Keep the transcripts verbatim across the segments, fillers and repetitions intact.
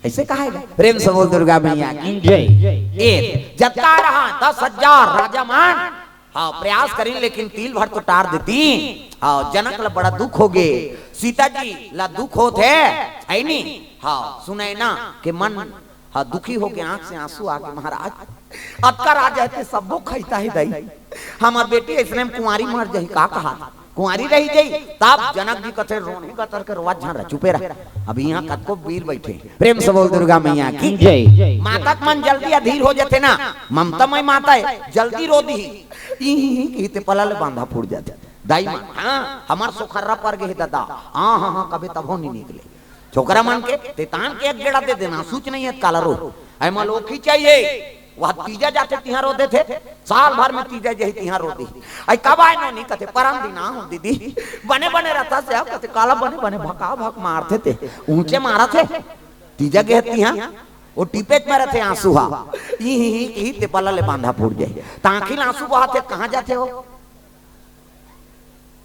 ऐसे कहा है। प्रेम से बोल दुर्गा मैया की जय। ए, जतका रहा दस हजार राजा मन, हाँ, प्रयास करिन, लेकिन तिल भर तो टार देती। हाँ, जनक ला बड़ा दुख होगे, सीता जी ला दुख होत हे, है नी? हाँ, सुनैना के मन, हाँ, दुखी होगे, आंख से आंसू आगे, महाराज, अतका राज हे ते सबो खइता हे दाई, हमर बेटी अइसने में कुंवारी मर जाही, का कहा? कुंवारी रही जाई। तब जनक जी कथे, "रोनही गतर के रोवा झन रह, चुपे रह, अभी इहाँ कतको वीर बइठे।" प्रेम से बोल दुर्गा मैया की जय। माता के मन जल्दी अधीर हो जाथे ना, ममता मय माता हे, जल्दी रो दिही। इही ही कहिथे पला ले बांधा फूट जाथे। दाई मन, हाँ, हमर सोखर्रा पर गे हे ददा, हाँ, हाँ, हाँ, कबे तभो नी निकले। छोकरा मन के तेतान के एक गेड़ा दे देना, सूच नहीं हे काला रो। ऐ मलोखी चाहिए, वह तीजा जाथे तिहां रो देथे, साल भर में तीजा जाही तिहां रो देही। ऐ कब आए नोनी कथे, "परन दिन आहूं दीदी।" बने बने रहता से अब कथे, "काला बने बने भका भक मारथे ते, ऊंचे मारत हे। तीजा गे हे तिहां, वो टिपेच में रहथे आंसू हा। ई ही ही की ते पला ले बांधा फूट जाही।" तांखी ले आंसू बहाथे, कहाँ जाथे हो?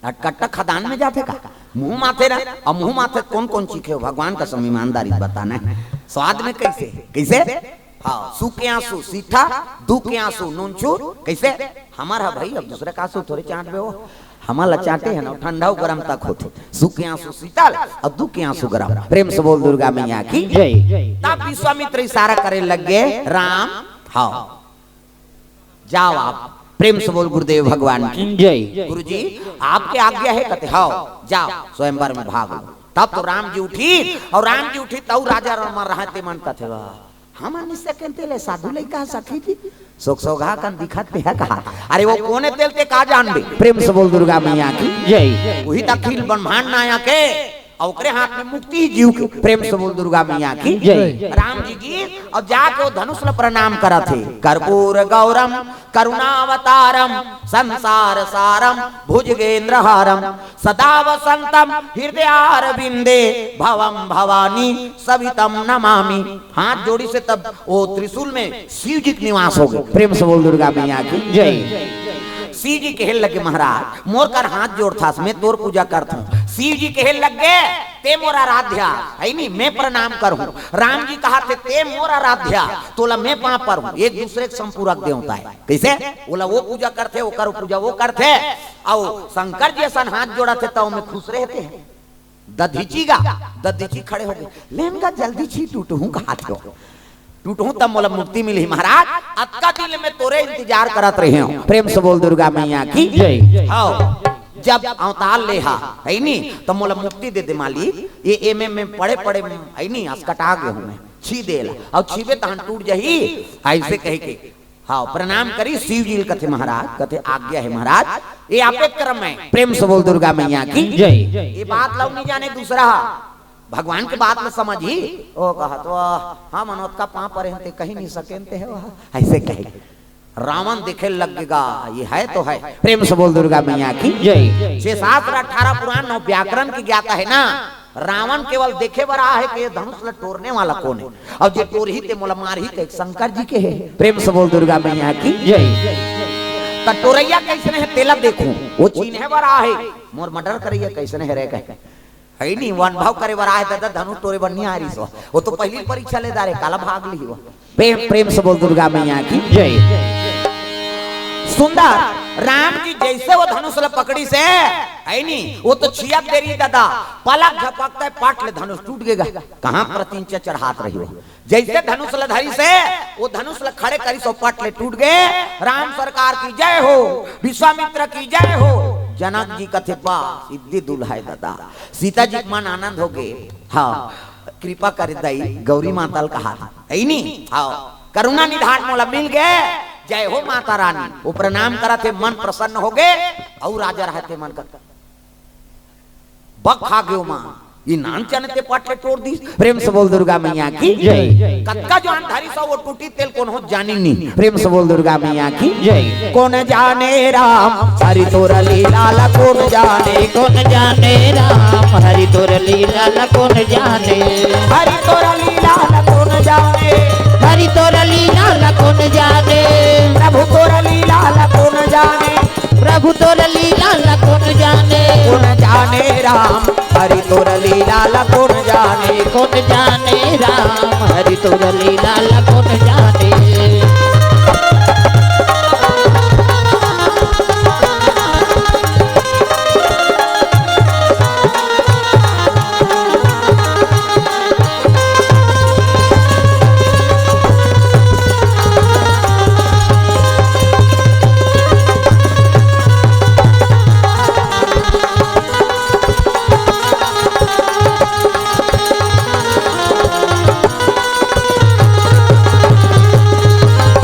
अटकट्टा खदान में जाथे का? मुंह माथे रह, अब मुंह माथे कौन कौन चीखे हो? भगवान का सम ईमानदारी बताना है। स्वाद में कैसे? कैसे? हाँ, सुख के आंसू सीठा, दुख के आंसू नूनछूर। कैसे? हमर हा भाई, अब दूसरे का आंसू थोड़े चांटबे हो। हमर ला चांटे हे ना, ठंडा अउ गरम तक होथे। सुख के आंसू शीतल अउ दुख के आंसू गरम। प्रेम से बोल दुर्गा मैया की जय। तब विश्वामित्र इशारा करे लग गे, "राम, हाँ, जाओ आप।" प्रेम से बोल गुरुदेव भगवान की जय। "गुरुजी, आपके आज्ञा हे?" कथे, "हाँ, जाओ, स्वयंवर में भाग लो।" तब तो राम जी उठी, अउ राम जी उठी तउ राजा रण म रहा ते मन कथे, "वाह, हमन निसकेन तेला साधु लइका सखी जी, सोक सोघा कन दिखत ते हे कहा।" अरे वो कोने तेल ते का जानबे? प्रेम से बोल दुर्गा मैया की जय। वही त अखिल ब्रह्मांड नायक हे, अउ ओकरे हाथ में मुक्ति जीव के। प्रेम से बोल दुर्गा मैया की जय। राम जी की, अउ जाके वो धनुष ल प्रणाम करत हे। कर्पूर गौरम करुणावतारम संसार सारम भुजगेंद्र हारम सदा वसंतम हृदयारविंदे भवम भवानी सवितम नमामि। हाथ जोड़ी से तब वो त्रिशूल में शिव जी के निवास हो गे। प्रेम से बोल दुर्गा मैया की जय। शिव जी कहे लगे, "महाराज, मोर कर हाथ जोड़थस, मैं तोर पूजा करथूं।" शिव जी कहे लगे, "ते मोर आराध्या हे नी, मैं प्रणाम करहूं।" राम जी कहा थे, "ते मोर आराध्या, तोला मैं पांव परहूं।" एक दूसरे के संपूरक देवता हे। कैसे? ओला वो पूजा करथे, ओकर पूजा वो करथे। अउ शंकर जी असन हाथ जोड़थे, तउ में खुश रहते हैं। दधिची गा, दधिची खड़े हो गे, "लेन गा जल्दी छी टूटहूं कहा थे, टूटहूं तब मोला मुक्ति मिलही महाराज, अतका दिन में तोरे इंतजार करत रहे हो।" प्रेम से बोल दुर्गा मैया की जय। हाँ, जब अवतार ले हा, हे नी, तो मोला मुक्ति दे दे मालिक, ये एमे में पड़े पड़े, हे नी, असकटा गे हूं मैं, छी दे ला, अउ छीबे तहन टूट जही, ऐसे कह के हाँ, प्रणाम करी शिव जी ल कथे महाराज, कथे, "आज्ञा हे महाराज, ये आपे करम हे।" प्रेम से बोल दुर्गा मैया की जय। ये बात ला नी जाने दूसरा हा, भगवान के बात ल समझही। ओ कहत, "वाह, हमन ओतका पांव परे हन ते कहि नी सकेन ते हे वाह," ऐसे कहे। रावण देखे लग गा, ये हे तो हे। प्रेम से बोल दुर्गा मैया की जय। छह शास्त्र, अठारह पुराण, नौ व्याकरण के ज्ञाता हे ना, रावण केवल देखे बर आए हे कि ये धनुष ल टोरने वाला कोन हे, अउ जे टोरही ते मोला मारही, ते शंकर जी के हे। प्रेम से बोल दुर्गा मैया की जय। त टोरैया कइसने हे तेला देखूं, वो चिन्हे बर आए हे, मोर मर्डर करैया कइसने हे रे कहे। हे नी, वो अनुभव करे बर आए हे, दादा धनुष टोरे बर नी आए रिहिस, वो तो पहिली परीक्षा ले डारे, काला भाग लिही वो। प्रेम, प्रेम से बोल दुर्गा मैया की जय। सुंदर राम जी जइसे वो धनुष ल पकड़िस हे, हे नी, वो तो छियत देरी दादा, पलक झपकत हे, पट ले धनुष टूट गे गा। कहाँ प्रतिंचा चढ़ात रही हो, जइसे धनुष ल धरिस हे, वो धनुष ल खड़े करिस, वो पट ले टूट गे। राम सरकार की जय हो, विश्वामित्र की जय हो। जनक जी कथे, "बा, सिद्धि दुल्हा हे दादा।" सीता जी के मन आनंद हो गे। हाँ, कृपा करे दाई, गौरी माता ल कहा था, हे नी? हाँ, करुणा निधान मोला मिल गे। जय हो माता रानी। वो प्रणाम करत हे, मन प्रसन्न हो गे। अउ राजा रहते मन कर बक खा गयो माँ, ये नान चने ते पट ले टोर दिस। प्रेम से बोल दुर्गा मैया की जय। कतका जुआन धरिस वो टूटी तेल कोनो जानी नी। प्रेम से बोल दुर्गा मैया की जय। कोन जाने राम हरि तोर लीला ला, कोन जाने। कोन जाने राम हरि तोर लीला ला, कोन जाने। हरि तोर लीला ला कोन जाने। हरि तोर लीला ला कोन जाने। प्रभु तोर लीला ला कोन जाने। प्रभु तोर लीला ला कोन जाने। कोन जाने राम हरि तोर लीला ला कोन जाने। कोन जाने राम, हरि तोर लीला ला कोन जाने।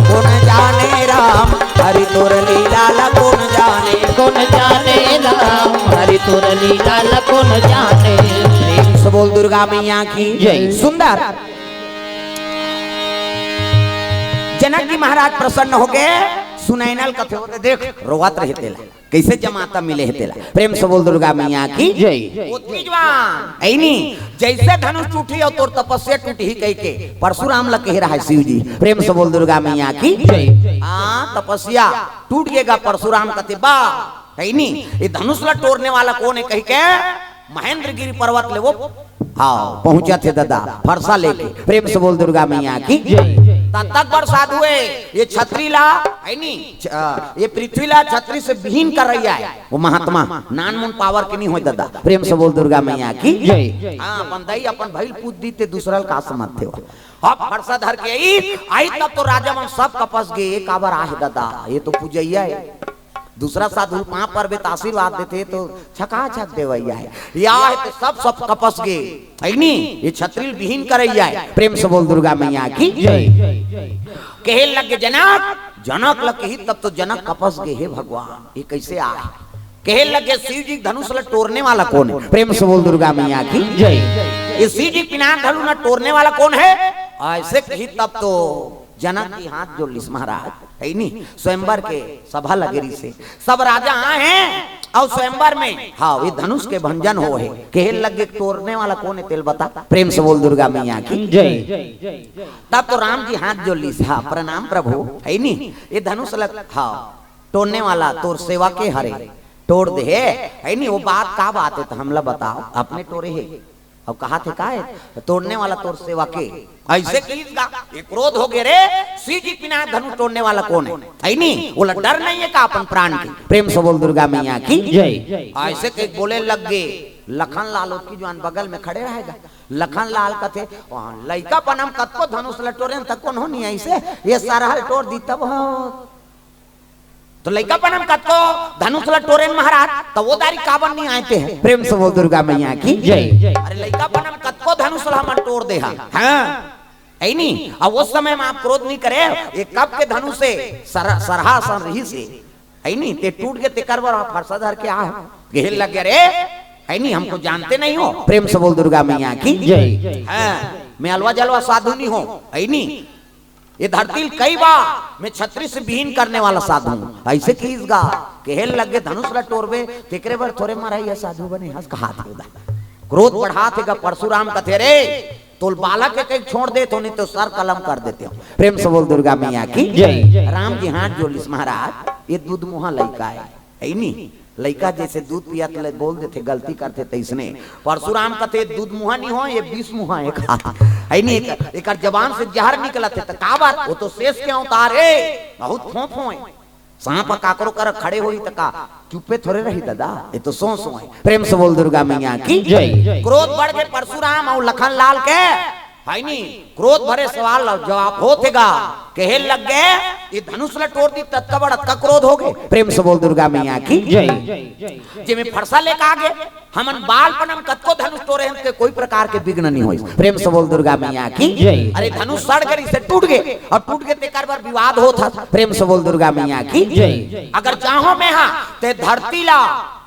कोन जाने राम, हरि तोर लीला ला कोन जाने। कोन जाने राम, हरि तोर लीला ला कोन जाने। प्रेम से बोल दुर्गा मैया की जय। सुंदर। जनक जी महाराज प्रसन्न होके सुनैना ल कथे होते, देख, रोवत रहे तेला, कैसे जमाता मिले हे तेला। प्रेम से बोल दुर्गा मैया की जय। ओ तिजवान, ऐनी, जैसे धनुष टूटी अउ तोर तपस्या टूटी कहिके परशुराम ल कहे रहा है शिव जी। प्रेम से बोल दुर्गा मैया की जय। हाँ, तपस्या टूट गेगा। परशुराम कथे बा, ऐनी, ये धनुष ला टोरने वाला कोन है कहिके महेंद्रगिरी पर्वत ले वो, हाँ, पहुंचत हे ददा, फरसा लेके। प्रेम से बोल दुर्गा मैया की जय। तब तक बर साधु है, ये छतरी ला, ऐनी, छ-, अ, ये पृथ्वी ला छतरी से विहीन कर रही है। वो महात्मा नानमुन पावर के नहीं होय ददा। प्रेम से बोल दुर्गा मैया की जय। हाँ, अपन दाई अपन भइल पूज दी ते दूसरा ल का समझते हो। अब फरसा धर के आई, आई तब तो राजा मन सब कपस गे, ये काबर आहे ददा, ये तो पूजैया है। दूसरा साधु पांव परबे त आशीर्वाद देथे तो छकाछक देवैया है। या है तो सब सब कपस गे, है नी? ये छतरी ल विहीन करैया है। प्रेम से बोल दुर्गा मैया की जय। कहे लगे जनक, जनक ल कही तब तो जनक कपस गे, हे भगवान, ये कैसे आए? कहे लगे शिव जी के धनुष ल टोरने वाला कोन है? प्रेम से बोल दुर्गा मैया की जय। ये शिव जी के पिनाक धनुष ल टोरने वाला कोन है? ऐसे कही तब तो जनक जी हाथ जोड़ लिस महाराज, है नी? स्वयंवर के सभा लगे रहिसे, सब राजा आए हैं अउ स्वयंवर में, हाँ, ये धनुष के भंजन हो है। कहे लगे टोरने वाला कोन है तेल बता? प्रेम से बोल दुर्गा मैया की जय। तब तो राम जी हाथ जोड़ लिस, हाँ, प्रणाम प्रभु, है नी? ये धनुष लग, हाँ, टोरने वाला तोर सेवा के हरे, टोर दे, है नी? वो बात का बात है तो हमला बताओ, अपने टोरे है। अब कहा थे का है? तोरने वाला तोर सेवा के। ऐसे कहिस गा, ये क्रोध हो गए रे, शिव जी पिनाक धनुष टोरने वाला कोन है? है नी? बोला डर नहीं है का अपन प्राण के? प्रेम से बोल दुर्गा मैया की जय। ऐसे के बोले लग गए, लखन लाल ओतकी जुआन बगल में खड़े रहेगा। लखन लाल कथे, "वहाँ लइका पनम कतको धनुष ल टोरेन त कोनो नहीं ऐसे, ये सरहल टोर दी तब हो।" तो लइका पनम कतको धनुष ल टोरेन महाराज, त वो दारी काबर नहीं आए ते हैं? प्रेम से बोल दुर्गा मैया की जय। अरे लइका पनम कतको धनुष ल हमन टोर दे हा। हाँ। है नी? अब उस समय में आप क्रोध नहीं करे, ये कब के धनुष से सर-, सरहा सन रही से। है नी? ते टूट के तेकर बर आप फरसा धर के आ। कहे लग गए, "रे, है नी? हमको जानते नहीं हो?" प्रेम से बोल दुर्गा मैया की जय। हाँ, मैं अलवा जलवा साधु नहीं हूँ, है नी? ये धरती ल कई बार मैं छतरी से विहीन करने वाला साधु हूँ। ऐसे कहिस गा, कहे लग गए, "धनुष ल टोरबे, तेकरे बर थोरे मरैया साधु बने हस," कहा था उदा। क्रोध बढ़ा थे गा, परशुराम कथे, "रे, तोल बालक के कहीं छोड़ दे तो नहीं तो सर कलम कर देते हो।" प्रेम से बोल दुर्गा मैया की जय। राम जी हाथ जोड़ लिस, "महाराज, ये दूध मुहा लइका है, है नी? लइका जैसे दूध पियत ले बोल देथे, गलती करथे तैसने।" परशुराम कथे, "दूध मुहा नहीं हो, ये बीस मुहा है," कहा। है नी? एक, एकर जबान से जहर निकलत है, त का बात? वो तो शेष के अवतार है, बहुत फों फों है। सांप काकरो कर खड़े होई त का चुप्पे थोड़े रही दादा, ये तो सो सो है। प्रेम से बोल दुर्गा मैया की जय। क्रोध बढ़ के परशुराम अउ लखन लाल के, है नी, क्रोध भरे सवाल अउ जवाब होथे गा। कहे लग गए, "ये धनुष ल टोर दी, ततका बड़ अतका क्रोध हो गए।" प्रेम से बोल दुर्गा मैया की जय। जे में फरसा लेके आ गए, हमन बालपन में कतको धनुष टोरे हन, ते कोई प्रकार के विघ्न नहीं होइस। प्रेम से बोल दुर्गा मैया की जय। अरे धनुष सड़ गए, इसे टूट गए, अउ टूट गए तेकर बर विवाद होत हस। प्रेम से बोल दुर्गा मैया की जय। अगर चाहो मैं हा, ते धरती ला,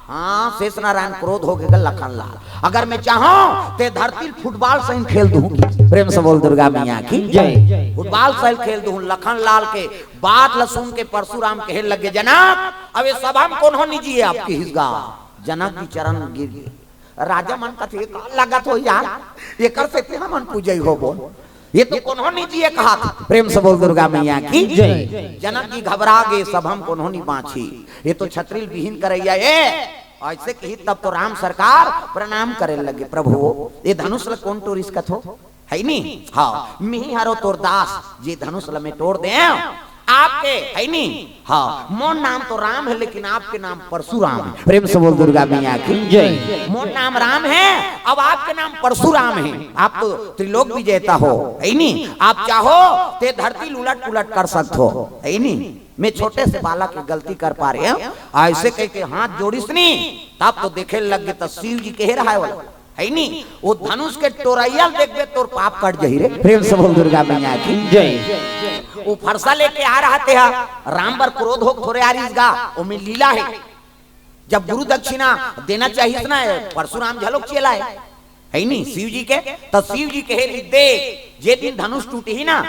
हाँ, शेष नारायण क्रोध हो गए लखन लाल, अगर मैं चाहूं ते धरती ल फुटबॉल सहित खेल दूं। प्रेम से बोल दुर्गा मैया की जय। फुटबॉल सहित खेल दूं। लखन लाल के बात ल सुन के परशुराम कहे लगे, "जनक, अब ये सभा में कोनो निजी है आपकी हिसगा।" जनक जी चरण गिर गए। राजा मन कथे, "का लगत हो यार, एकर सेती हमन पूजई होबो, ये तो कोनो नहीं जिए कहा था।" प्रेम से बोल दुर्गा मैया की जय। जनक जी घबरा गए, "सभा में कोनो नहीं बाँची, ये तो छतरी ल विहीन करैया है।" अइसे कही तब तो राम सरकार प्रणाम करे लगे, प्रभु, ये धनुष ल कोन टोरिस कथो? है नी? हाँ, मिही हरो तोर दास, जे धनुष ल मैं टोर देंव, आपके, है नी? हाँ, मोर नाम तो राम है, लेकिन आपके नाम परशुराम है। प्रेम से बोल दुर्गा मैया की जय। मोर नाम राम है, अब आपके नाम परशुराम है। आप तो त्रिलोक विजेता हो, है नी? आप चाहो ते धरती ल उलट पुलट कर सकत हो, है नी? मैं छोटे से बालक के गलती कर पा रहे हैं, अइसे कह के हाथ जोड़िस नी, तब तो देखे लग गे, त शिव जी कहे रहा है वाला, है नी? वो धनुष के टोरइया ल देखबे, तोर पाप कट जही रे। प्रेम से बोल दुर्गा मैया की जय। वो फरसा लेके आ रहा ते हा, राम बर क्रोध होके थोरे आ रहिस गा, ओमे लीला है। जब गुरु दक्षिणा देना चाहिस ना, परशुराम झलोक चेला है, है नी? शिव जी के, त शिव जी कहे रहिस, देख, जे दिन धनुष टूटही ना,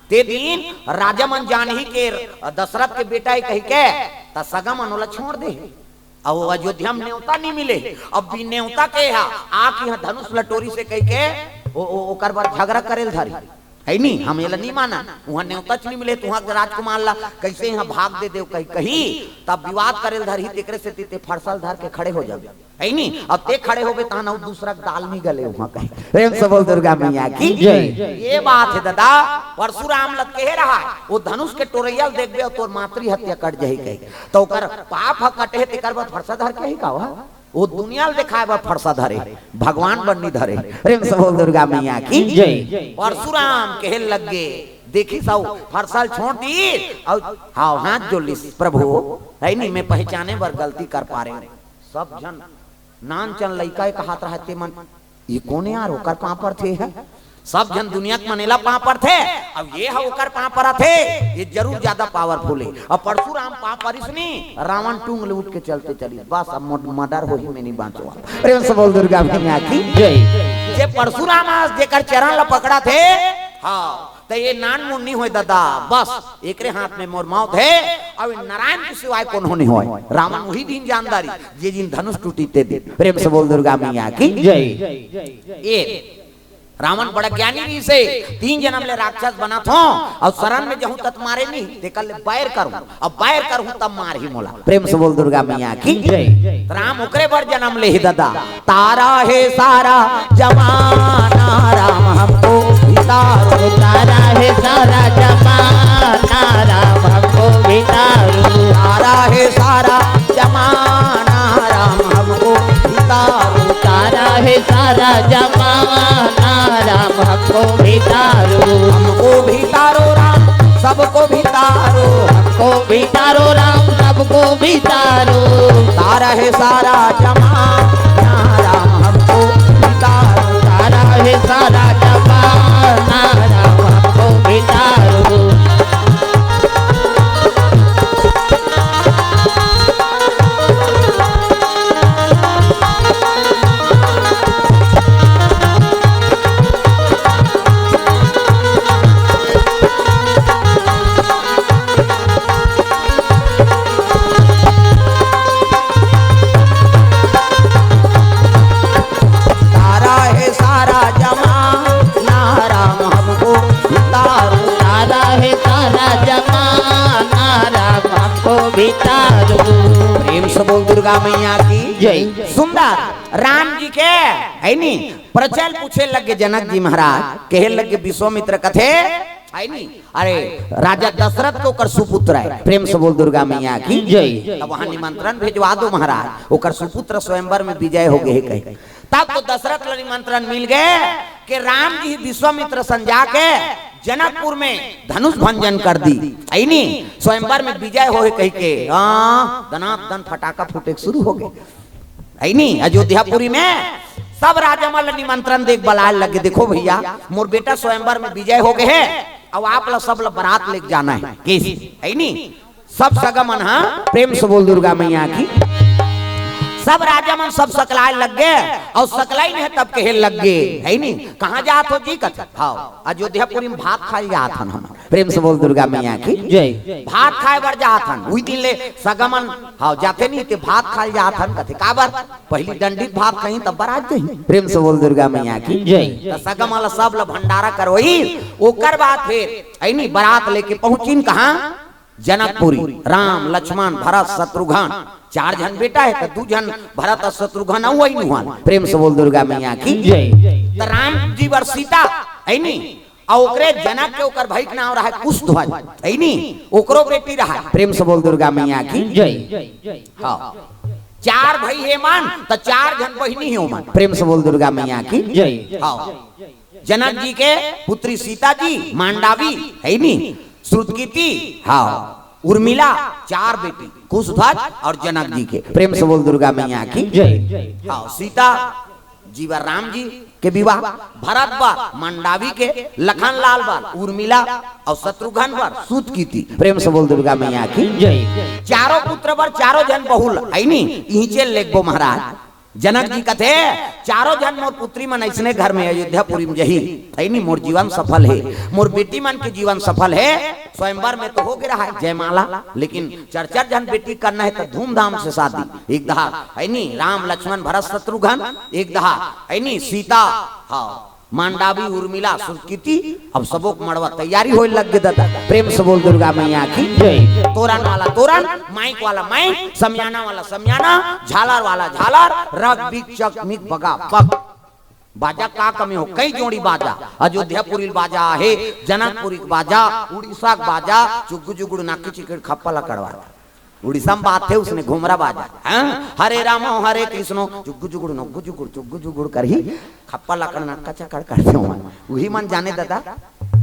ते दिन राजा मन जानही के दशरथ के बेटा है कहि के, त सगा मन ओला छोड़ दे। अउ वो अयोध्या म नेवता नी मिले, अब भी नेवता के हा, आके इहाँ धनुष ल टोरिस हे कहि के, ओ, ओ, ओकर बर झगड़ा करे ल धरी। है नी? हम एला नी माना। उहाँ नेवताच नी मिले, त उहाँ के राजकुमार ला कइसे इहाँ भाग दे देव कहि कही, तब विवाद करे ल धरही, तेकरे सेती ते फरसा ल धर के खड़े हो जाबे। है नी? अब ते खड़े होबे, तहां अउ दूसरा के दाल नी गले उहाँ कही। प्रेम से बोल दुर्गा मैया की जय। ये बात है ददा, परशुराम ल कहे रहा, वो धनुष के टोरइया ल देखबे, अउ तोर मातृ हत्या कट जाही कही। त ओकर पाप ह कटे हे, तेकर बर फरसा धर के ही का हुआ? वो दुनिया ल देखाए बर फरसा धरे, भगवान बर नी धरे। प्रेम से बोल दुर्गा मैया की जय। परशुराम कहे लग गे, देखिस अउ फरसा ल छोड़ दिस, अउ हाव, हाथ जोड़ लिस, प्रभु, है नी, मैं पहिचाने बर गलती कर पारेंव। सब झन नान चन लइका एक हाथ रहते मन, ये कोन यार, ओकर पाँव परथे है? सब झन दुनिया के मन एला पाँव परथे, अब ये ह ओकर पाँव परत हे, ये जरूर ज्यादा powerful हे। अब परशुराम पाँव परिस नी, रावण टूंग ले उठ के चलते चलिस, बस अब मोर murder होही, मैं नी बाँचों। प्रेम से बोल दुर्गा मैया की जय। जे परशुराम अस जेकर चरण ल पकड़त हे, हाँ, त ये नान मुन नी होय ददा, बस एकरे हाथ में मोर मौत हे, अउ नारायण के सिवाय कोनो नी होय। रावण उही दिन जान डारिस, जे दिन धनुष टूटिस ते दिन। प्रेम से बोल दुर्गा मैया की जय। ये रावण बड़ा ज्ञानी रहिस हे, तीन जनम ले राक्षस बनत हों, अउ शरण में जहूं त मारे नी, तेकर ले बैर करहूं, अब बैर करहूं तब मारही मोला। प्रेम से बोल दुर्गा मैया की जय। त राम ओकरे बर जनम ले हे ददा। तारा है सारा जमाना, राम हमको भी तारो। तारा है सारा जमाना, राम हमको भी तारो। तारा है सारा जमाना, राम हमको भी तारो। तारा है सारा जमाना, राम हमको भी तारो। हमको भी तारो राम, सबको भी तारो। हमको भी तारो राम, सबको भी तारो। तारा है सारा जमाना, राम हमको भी तारो। तारा है सारा जमाना, राम हमको भी तारो। तारा है सारा जमाना, राम हमको भी तारो। तारा है सारा जमाना, राम हमको भी तारो। प्रेम से बोल दुर्गा मैया की जय। सुंदर राम जी के, है नी, परिचय पूछे लगे जनक जी महाराज, कहे लगे विश्वामित्र कथे, है नी, अरे राजा दशरथ के ओकर सुपुत्र है। प्रेम से बोल दुर्गा मैया की जय। तब वहां निमंत्रण भेजवा दो महाराज, ओकर सुपुत्र स्वयंवर में विजय हो गे हे कहे। तब तो दशरथ ल निमंत्रण मिल गे कि राम जी विश्वामित्र सन जाके जनकपुर में धनुष भंजन कर दी, है नी, स्वयंवर में विजय होहे कहि के। हाँ, दनादन फटाका फूटे के शुरू हो गे, है नी। अयोध्यापुरी में सब राजा मन ल निमंत्रण दे के बलाए लगे, देखो भैया, मोर बेटा स्वयंवर में विजय हो गे हे, अउ आप ल सब ल बरात लेके जाना है, किस, है नी। सब सगा मन ह, प्रेम से बोल दुर्गा मैया की। सब राजा मन सब सकलाए लग गे, अउ सकलाइन हे तब कहे लग गे, है नी, कहाँ जात हो जी? कथे, हाँ, अयोध्यापुरी में भात खाए जात हन हम। प्रेम से बोल दुर्गा मैया की जय। भात खाए बर जात हन, उही दिन ले सगा मन, हाँ, जाथे नी ते भात खाए जात हन, कथे, काबर? पहिली डंडी भात खाही तब बरात जाही। प्रेम से बोल दुर्गा मैया की जय। त सगा मन ल सब ल भंडारा करवाई, ओकर बाद फिर, है नी, बरात लेके पहुंचिन कहाँ? जनकपुरी, राम, लक्ष्मण, भरत, शत्रुघ्न, चार झन बेटा हे, त दू झन भरत अउ शत्रुघ्न अउ वही नुहान। प्रेम से बोल दुर्गा मैया की जय। त राम जी बर सीता, है नी, अउ ओकरे जनक के ओकर भाई के नाम रहा कुशध्वज, है नी, ओकरो बेटी रहा। प्रेम से बोल दुर्गा मैया की जय। हाँ, चार भाई हे मन, त चार झन बहिनी हे ओमन। प्रेम से बोल दुर्गा मैया की जय। हाँ, जनक जी के पुत्री सीता जी, मांडावी, है नी, श्रुतकीति, हाँ, उर्मिला, चार बेटी, कुशध्वज अउ जनक जी के। प्रेम से बोल दुर्गा मैया की जय। हाँ, सीता जी बर राम जी के विवाह, भरत बर मांडावी के, लखन लाल बर उर्मिला अउ शत्रुघ्न बर श्रुतकीति। प्रेम से बोल दुर्गा मैया की जय। चारों पुत्र बर चारों झन बहुल, है नी, इही चेल लेगबो महाराज। जनक जी कथे, चारों झन मोर पुत्री मन अइसने घर में अयोध्यापुरी में जही, है नी, मोर जीवन सफल हे, मोर बेटी मन के जीवन सफल हे। स्वयंवर में तो हो गे रहा हे जयमाला, लेकिन चार चार झन बेटी करना हे त धूमधाम से शादी। एक दहा, है नी, राम, लक्ष्मण, भरत, शत्रुघ्न, एक दहा, है नी, सीता, हाँ, मांडावी, उर्मिला, श्रुतकीति, अब सबो के मड़वा तैयारी होए लग गे दादा। प्रेम से बोल दुर्गा मैया की जय। तोरन वाला तोरन, माइक वाला माइक, समियाना वाला समियाना, झालर वाला झालर, रग बिग चक मिग बगा बग। बाजा का कमी हो, कई जोड़ी बाजा, अयोध्यापुरी बाजा हे, जनकपुरी के बाजा, उड़ीसा के बाजा, चुग्गु जुगुड़ नाकी चिकड़ खप्पा ला कड़वा। उड़ीसा में बात हे, उसने घुमरा बाजा, हाँ? हरे रामो हरे कृष्णो, चुग्गु जुगुड़ नोग्गु जुगुड़, चुग्गु जुगुड़ करही, खप्पा ला कड़ नक्का चक्कर कर दे मन। उही मन जाने दादा,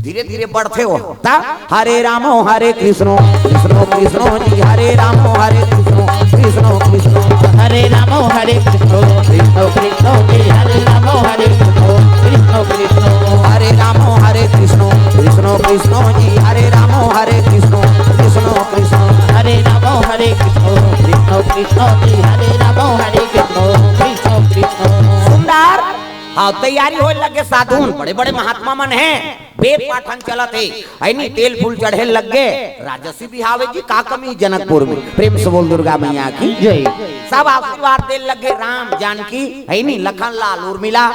धीरे धीरे बढ़थे हो। ता हरे रामो हरे कृष्णो, कृष्णो कृष्णो जी, हरे रामो हरे कृष्णो, कृष्णो कृष्णो। हरे रामो हरे कृष्णो, कृष्णो कृष्णो जी, हरे रामो हरे कृष्णो, कृष्णो कृष्णो। हरे रामो हरे कृष्णो, कृष्णो कृष्णो जी, हरे रामो हरे कृष्णो, कृष्णो कृष्णो। हरे रामो हरे कृष्णो, कृष्णो कृष्णो जी, हरे रामो हरे कृष्णो, कृष्णो कृष्णो। सुंदर। हाँ, तैयारी होए लगे साधुन, बड़े बड़े महात्मा मन हे, वेद पाठन चलत हे, है नी, तेल फूल चढ़े लग गे। राजसी बिहाव हे जी, का कमी जनकपुर में? प्रेम से बोल दुर्गा मैया की जय। सब आशीर्वाद दे लग गे, राम, जानकी, है नी, लखन लाल, उर्मिला,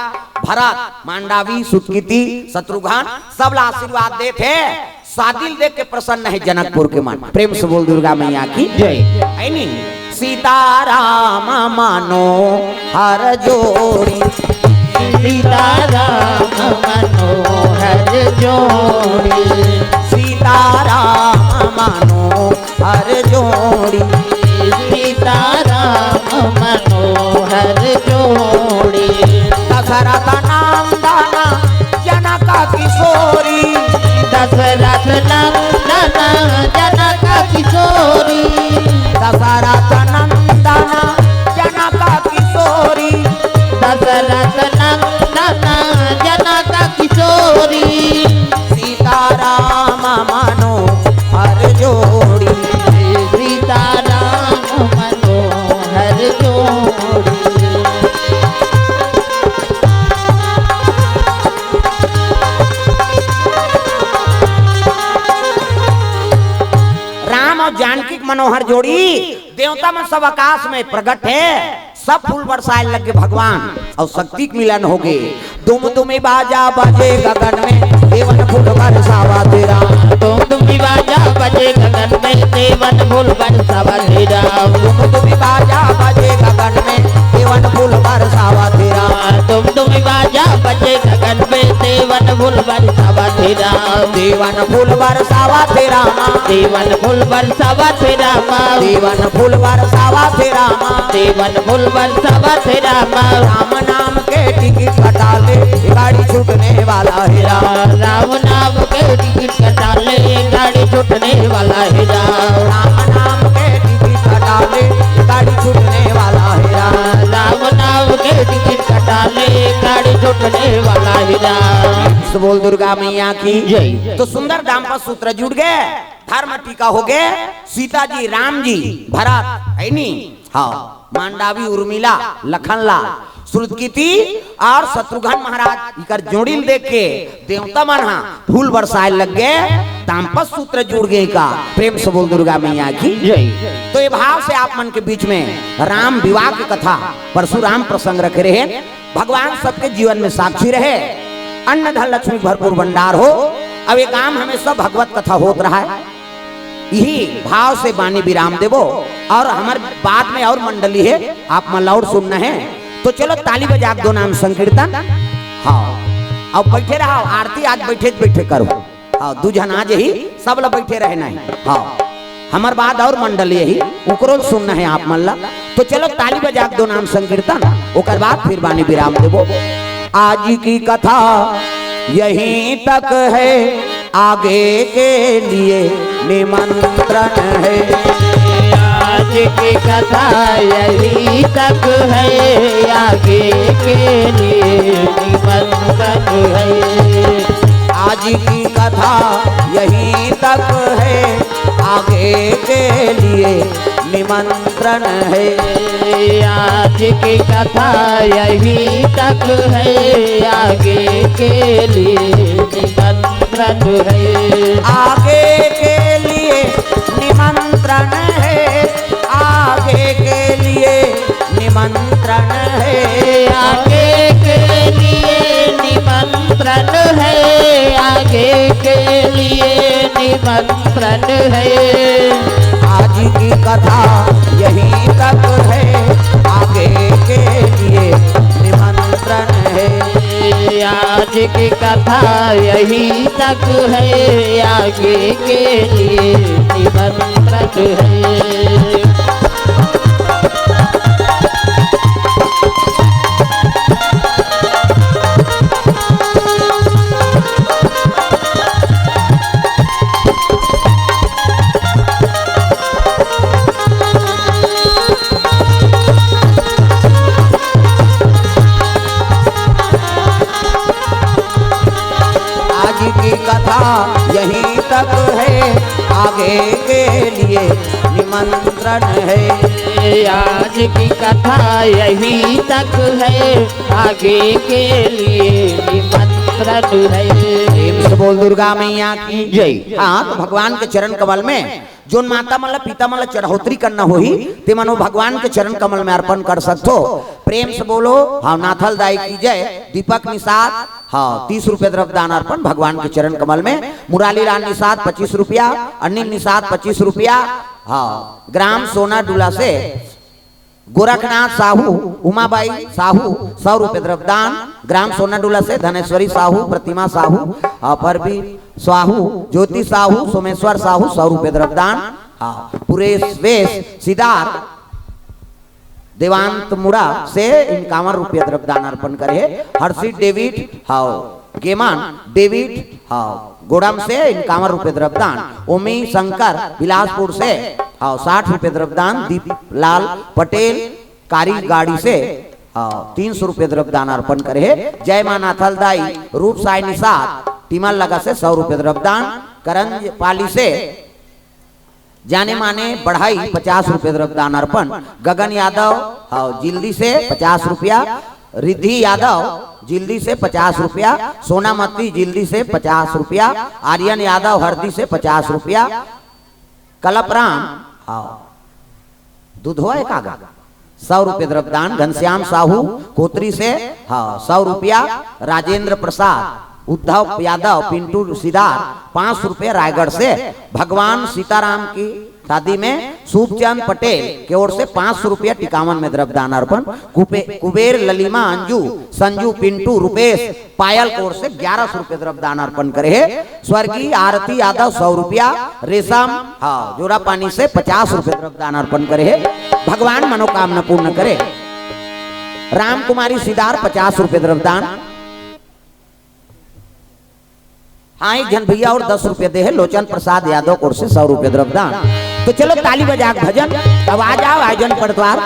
भरत, मांडावी, श्रुतकीति, शत्रुघ्न, सब ला आशीर्वाद देत हे। शादी ल देख के प्रसन्न हे जनकपुर के मन। प्रेम से बोल दुर्गा मैया की जय। है नी? सीताराम मनोहर जोड़ी। सीताराम मनोहर जोड़ी। सीताराम मनोहर जोड़ी। सीताराम मनोहर जोड़ी। दशरथ नंदन जनक किशोरी। दशरथ नंदन जनक किशोरी। दशरथ नंदन जनक किशोरी। दशरथ नंदन जनक किशोरी। सीताराम मनोहर जोड़ी। सीताराम मनोहर जोड़ी। राम अउ जानकी के मनोहर जोड़ी, देवता मन सब आकाश में प्रगट हे, सब फूल बरसाए लग गे भगवान, अउ शक्ति के मिलन हो गे। दुमदुमी बाजा बजे गगन में, देवन फूल बरसावत हे राम। दुमदुमी बाजा बजे गगन में, देवन फूल बरसावत हे राम। दुमदुमी बाजा बजे गगन में, देवन फूल बरसावत हे राम। दुमदुमी बाजा बजे गगन में, देवन फूल बरसावत हे राम। देवन फूल बरसावत हे रामा। देवन फूल बरसावत हे रामा। देवन फूल बरसावत हे रामा। देवन फूल बरसावत हे रामा। राम नाम के टिकट कटा ले, गाड़ी छूटने वाला हे राम। राम नाम के टिकट कटा ले, गाड़ी छूटने वाला हे राम। राम नाम के टिकट कटा ले, गाड़ी छूटने वाला हे राम। राम नाम के टिकट कटा ले, गाड़ी छूटने वाला हे राम। तो बोल दुर्गा मैया की जय। तो सुंदर दाम्पत्य सूत्र जुड़ गे, धर्म टीका हो गे, सीता जी, राम जी, भरत, है नी? हाँ, मांडावी, उर्मिला, लखनलाल, श्रुतकीति अउ शत्रुघ्न महाराज, इकर जोड़ी ल देख के देवता मन हा फूल बरसाए लग गे, दाम्पत्य सूत्र जुड़ गे का। प्रेम से बोल दुर्गा मैया की जय। तो ये भाव से आप मन के बीच में राम विवाह की कथा, परशुराम प्रसंग रखे रहे। भगवान सबके जीवन में साक्षी रहे, अन्न धन लक्ष्मी भरपूर भंडार हो। अब ये काम हमेशा भगवत कथा होत रहा है। इही भाव से बानी विराम देबो। और हमर बाद में और मंडली हे, आप मन ला और सुनना हे, तो चलो ताली बजा के दो नाम संकीर्तन। हाँ, अब बैठे रहो, आरती आज बैठे बैठे करो। हाँ, दू झन आ जही, सब ला बैठे रहना हे। हाँ, हमर बाद और मंडली हे, ओकरो सुनना हे आप मन ला। तो चलो ताली बजा के दो नाम संकीर्तन, ओकर बाद फिर बानी विराम देबो। आज की कथा यहीं तक है, आगे के लिए निमंत्रण है। आज की कथा यहीं तक है, आगे के लिए निमंत्रण है। आज की कथा यहीं तक है, आगे के लिए निमंत्रण है। आज की कथा यहीं तक है, आगे के लिए निमंत्रण है। आगे के लिए निमंत्रण है, आगे के लिए निमंत्रण है। आगे के लिए निमंत्रण है, आगे के लिए निमंत्रण है। आज की कथा यहीं तक है, आगे के लिए निमंत्रण है। आज की कथा यहीं तक है, आगे के लिए निमंत्रण है। आज की कथा यहीं तक है, आगे के लिए निमंत्रण है। आज की कथा यहीं तक है, आगे के लिए निमंत्रण है। प्रेम से बोल दुर्गा मैया की जय। हाँ, तो भगवान के चरण कमल में जोन माता मन ला, पिता मन ला चढ़ौतरी करना होही, ते मन वो भगवान के चरण कमल में अर्पण कर सकथो। प्रेम से बोलो, हाँ, नाथल दाई की जय। दीपक निषाद, हाँ, तीस रुपये द्रव्य दान अर्पण भगवान के चरण कमल में। मुराली लाल निषाद, पच्चीस रुपया। अनिल निषाद, पच्चीस रुपया। हाँ, ग्राम सोनाडुला से गोरखनाथ साहू, उमाबाई साहू, सौ रुपये द्रव्य दान। ग्राम सोनाडुला से धनेश्वरी साहू, प्रतिमा साहू, हाँ, परवीन साहू, ज्योति साहू, सोमेश्वर साहू, सौ रुपये द्रव्य दान। हाँ, पुरेश वेश, सिद्धार्थ देवांत मुड़ा से इक्यावन रुपये द्रव्य दान अर्पण करे हे। हर्षित डेविड, हाँ, गेमान डेविड, हाँ, गोड़म से इक्यावन रुपये द्रव्य दान। ओमी शंकर बिलासपुर से, हाँ, साठ रुपये द्रव्य दान। दीपलाल पटेल कारीगाड़ी से, हाँ, तीन सौ रुपये द्रव्य दान अर्पण करे हे। जय माँ नाथल दाई रूप साय निषाद टीमल लगा से सौ रुपये द्रव्य दान। करंज पाली से जाने माने बढ़ई, पचास रुपये द्रव्य दान अर्पण। गगन यादव, हाँ, जिल्दी से पचास रुपया। रिद्धि यादव, जिल्दी से पचास रुपया। सोनामती, जिल्दी से पचास रुपया। आर्यन यादव, हरदी से पचास रुपया। कलपराम, हाँ, दुधवा एक आगा, सौ रुपये द्रव्य दान। घनश्याम साहू, कोतरी से, हाँ, सौ रुपया। राजेंद्र प्रसाद, उद्धव यादव, पिंटू सिदार, पाँच सौ रुपये रायगढ़ से। भगवान सीताराम की शादी में, शुभचंद पटेल की ओर से पाँच सौ रुपया टिकावन में द्रव्य दान अर्पण। कुबे-, कुबेर ललिमा अंजू, संजू पिंटू, रुपेश पायल की ओर से ग्यारह सौ रुपये द्रव्य दान अर्पण करे हे। स्वर्गीय आरती यादव, सौ रुपया। रेशम, हाँ, जोरापानी से पचास रुपये द्रव्य दान अर्पण करे हे। भगवान मनोकामना पूर्ण करे। राम कुमारी सिदार, पचास रुपये द्रव्य दान। हाँ, एक झन भैया और दस रुपये दे हे, लोचन प्रसाद यादव की ओर से सौ रुपये द्रव्य दान। तो चलो ताली बजा के भजन, अब आ जाओ आयोजन परिवार,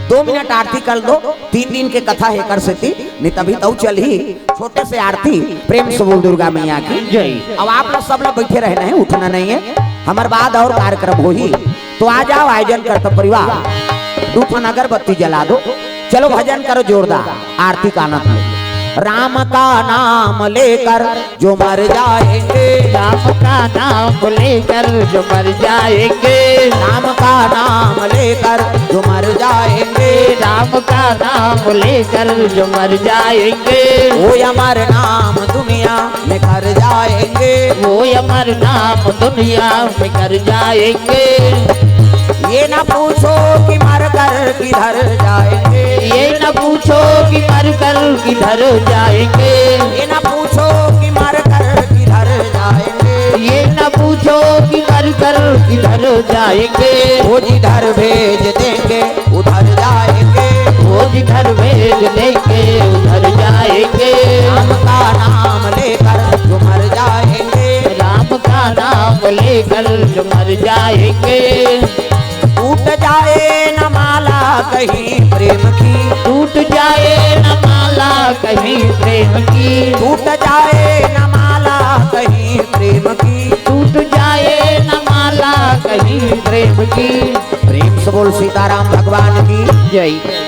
दो मिनट आरती कर दो, तीन दिन के कथा हे कर सेती, नहीं तभी तो चल ही। छोटे से आरती, प्रेम से बोल दुर्गा मैया की जय। अब आप लोग सब लोग बैठे रहना है, उठना नहीं है, हमर बाद और कार्यक्रम होही। तो आ जाओ आयोजन करता परिवार, दू ठन अगरबत्ती जला दो, चलो भजन करो जोरदार आरती का आनंद लो। राम का नाम लेकर जो मर जाएंगे। राम का नाम लेकर जो मर जाएंगे। राम का नाम लेकर जो मर जाएंगे। राम का नाम लेकर जो मर जाएंगे। वो अमर नाम दुनिया में कर जाएंगे। वो अमर नाम दुनिया में कर जाएंगे। ये ना पूछो कि मर कर किधर जाएंगे। ये न पूछो कि मर कर किधर जाएंगे। ये ना पूछो कि मर कर किधर जाएंगे। ये न पूछो कि मर कर किधर जाएंगे। वो जिधर भेज देंगे उधर जाएंगे। वो जिधर भेज देंगे उधर जाएंगे। राम का नाम लेकर जो मर जाएंगे। राम का नाम लेकर जो मर जाएंगे। टूट जाए न माला कहीं प्रेम की। टूट जाए न माला कहीं प्रेम की। टूट जाए न माला कहीं प्रेम की। टूट जाए न माला कहीं प्रेम की। प्रेम से बोल सीताराम भगवान की। जय।